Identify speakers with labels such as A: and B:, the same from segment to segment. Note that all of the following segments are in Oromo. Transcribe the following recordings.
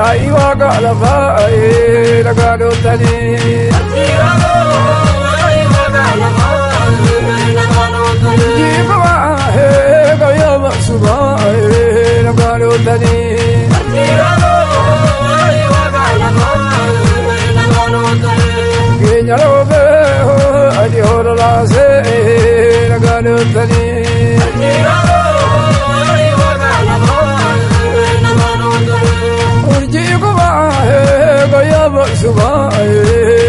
A: Yaa'ii waaqa lafaa nagaan ooltanii. Jiifama guyyaa sumaa nagaan ooltanii. Keenya roobee adi hoololaasee nagaan ooltanii. Urjii kumaa guyyaa sumaa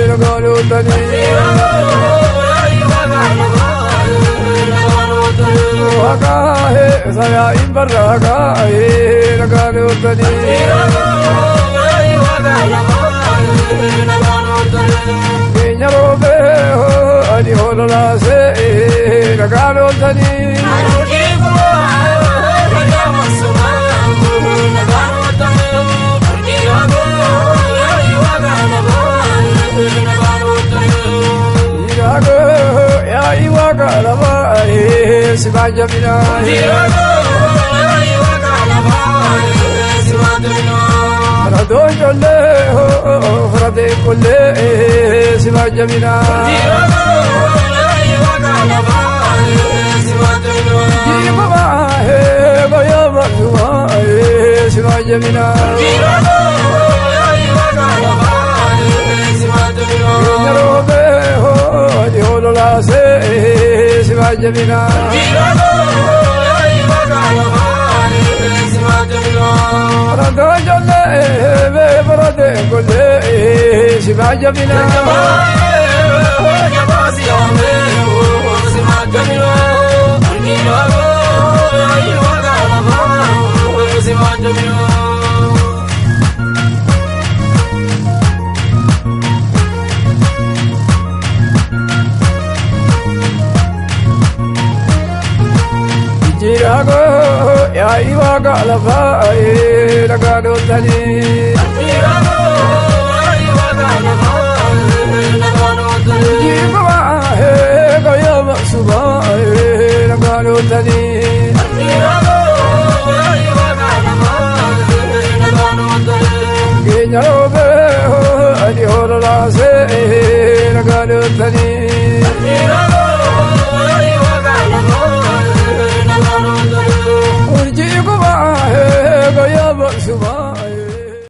A: nagaan ooltanii. Waaqaa sayaa'iin barraakaa nagaan ooltanii. Keenya roobee adi hoololaasee nagaan ooltanii. Yaa'ii waaqa lafaa si baajamina. Faradoo ijoollee faradee qollee si baajamina. Jiifama guyyaa barsumaa si baajamina. Keenya roobee adi hoololaasee si baajamina. Faradoo ijoollee faradee qollee si baajamina. Jiraagoo yaa'ii waaqa lafaa nagaan ooltanii. Jiifama guyyaa sumaa nagaan ooltanii. Keenya roobee adi hoololaasee nagaan ooltanii.